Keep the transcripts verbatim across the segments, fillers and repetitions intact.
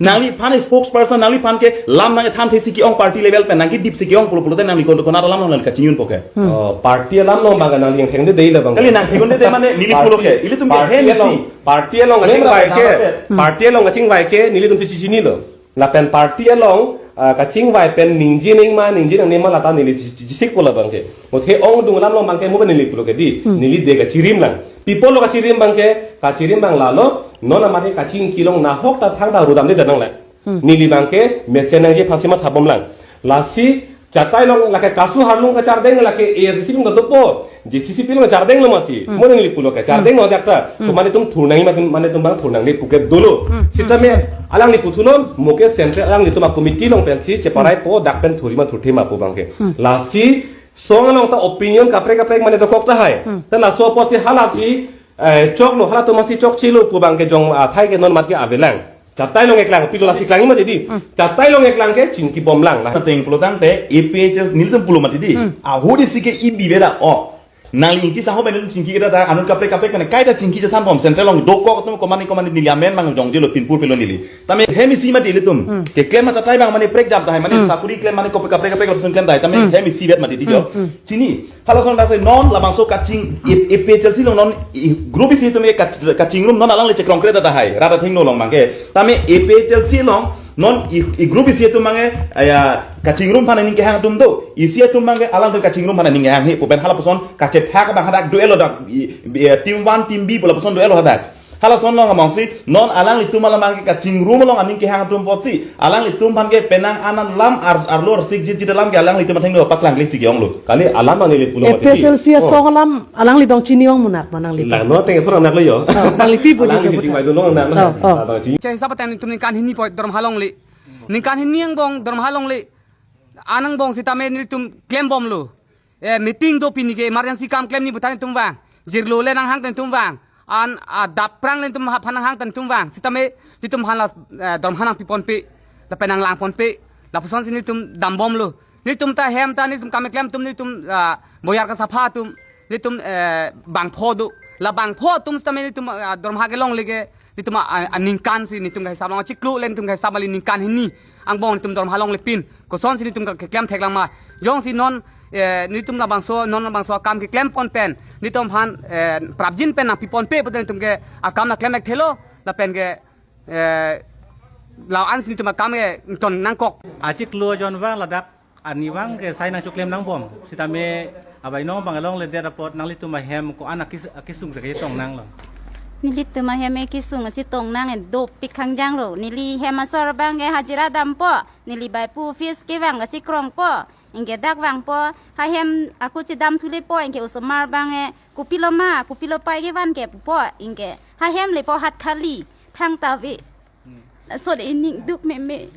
Nangliphan spokesperson, nangliphan ke lam nangthan thesi ke-ong party level pen nangkedip si ke-ong pulo pulote nangli kon konat alam nang kachingjun po ke. Oh, party alam along bang nangli yang thengde dei la bang. Kali nang thengde dei mane neli pulo ke. Ilitum ke party hem along, isi. Party along kachingvai ke. Party along kachingvai ke nelitum si chinilo. Lapen party along, ah, kachingvai pen ningje nangma, ningje nangne ma lata neli si, si, si, pulo bang ke. Muthe ongdung alam along bang ke mo neli pulo ke dei. Hmm. Neli de kachirim lang. Pi apotlo kachirim bang ke, kachirim bang lalo, non amat ke kachingki along nahok ta thangta rudam de danang le. Hmm. Neli bang ke mesen nangji aphansi mathabom lang. Lasi chatai along lake kasu harlung kachardeng lake A R D C along ta dopo. J C C P along chardenglo mati. Hmm. Mo neli pulo ke. Chardenglo dak ta. Hmm. Ko mane itum thur nangji mati, mane itum bang thur nangne pu ke dolo. Hmm. Sitame alangli puthunon, mo ke central alanglitum a-committee along pensi cheparai po dak pen thurji ma thurthe ma pu bang ke. Hmm. Lasi song along ta opinion kaprek kaprek mane dokok tahai. Hmm. Ta laso apotsi halasi, eh, choklo, halatum masi chokchelo pu bang ke jong athai ke non amat ke avelang. Chatai along eklang, pilo lasi klang ma dei. Hmm. Chatai along eklang ke chingkibom lang la. Ateng pulo tangte A P H L C nelitum pulo mati dei. Hmm. Ahut isi ke ibi beda o. Nangli Ingti Sangho pen nelitum chingki keta ta anut kaprek kaprek pen kaita chingki chethanbom central along dokok atum komane komane neli amen mang jongjelo pinpur pilo neli. Tame hem isi mati ilitum. Hmm. Keklem ma chatai bang mane prekjam tahai mane sakuri klem mane kopi kaprek kaprek lapuson klem tahai. Tame hem isi vet mati dei jo. Hmm. Chini. Halason ta si non labangso kaching A-, A P H L C along non i-, group isi atum ke kach-, kachingrum non alangli chekrong kre tahai. Rada thengno along bang ke. Tame A P H L C along non i, i group isi atum bang ke, aya, kachingrum aphan aning kehang atum do. Isi atum bang ke alangtum kachingrum aphan aning kehang he pu pen halapuson kachethak bang hadak duelo dak i, i, team one, team B pu lapuson duelo hadak. Halason along among si, non alanglitum alam bang ke kachingrum along aning kehang atum apotsi, alanglitum aphan ke penang an an lam ar, arlo arsik jit jit alam ke alanglitum athengno paklang kle si ke-onglo. Kali alam nangli pulo mati. A P H L C asong alam alangli dong chini-ong munat ma nangli. Lang no teng sorang nak lo yo. Oh, nangli pi puji alangli sebut. Chingvai dun long nak na. Oh, oh. Abang ching. Cheng sapa teng itum ningkan hini poi Dorma along le. Ningkan hini angbong Dorma along le. An angbong sitame nelitum klembomlo. Eh, meeting do pini ke emergency kam klem ni pu ta nelitum vang. Jirlo le nanghang ta nelitum vang. An, ah, daprang le nelitum aphan nanghang ta nelitum vang. Sitame nelitum aphan la, eh, Dorma nangpiponpe. Lapen nanglangponpe. Lapusonsi nelitum dambomlo. Nelitum ta hem ta nelitum kam keklem atum nelitum, ah, boyar kasapha atum. Nelitum, eh, bangpho do. La bangpho atum sitame nelitum, ah, Dorma kelongle ke. Nelitum a, a, aningkan si nelitum kahisap along chiklo le nelitum kahisap mali ningkan hini angbong nelitum Dorma along le pin. Kosonsi nelitum ke, keklem thek lang ma. Jongsi non, eh, nelitum labangso, non labangso akam keklempon pen. Nelitum aphan, eh, prapjin pen nangpiponpe pulote nelitum ke akam nangklem thekthelo. Lapen ke, eh, la-ansi nelitum akam ke ton nangkok. Achiklo ajon vang ladak ani vang ke sai nangchoklem nangbom. Sitame abai nong bang along le det apot nanglitum ahem ko-an akis-, akisung se ketong nanglo. Nelitum ahem akisung si tong nang dopik khangjanglo. Neli hem asor bang ke hajira dampo. Neli bai pu office kevang ke chekrongpo. Anke dak vangpo. Hahem ako chedam thulepo anke osomar bang ke kopilo ma, kopilo pai kevan ke pupo. Anke hahem lepo hat khali. Thangta ave. Lason ening duk meme.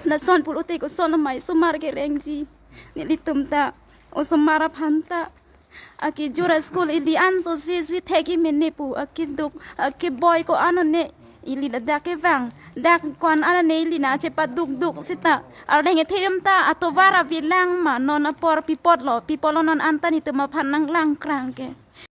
Lason pulote koson amei osomar kerengji. Nelitum ta osomar aphan ta. Akejor a-school ili anso si si thek-i mene pu. Akeduk, akeboi ko-an one. Ili ladak kevang. Dak ko-an one ili nangchepaduk duk seta. Arleng ethe rim ta atovar avelang ma non apor pi apotlo. Pi apotlo non anta nelitum aphan nanglang krang ke.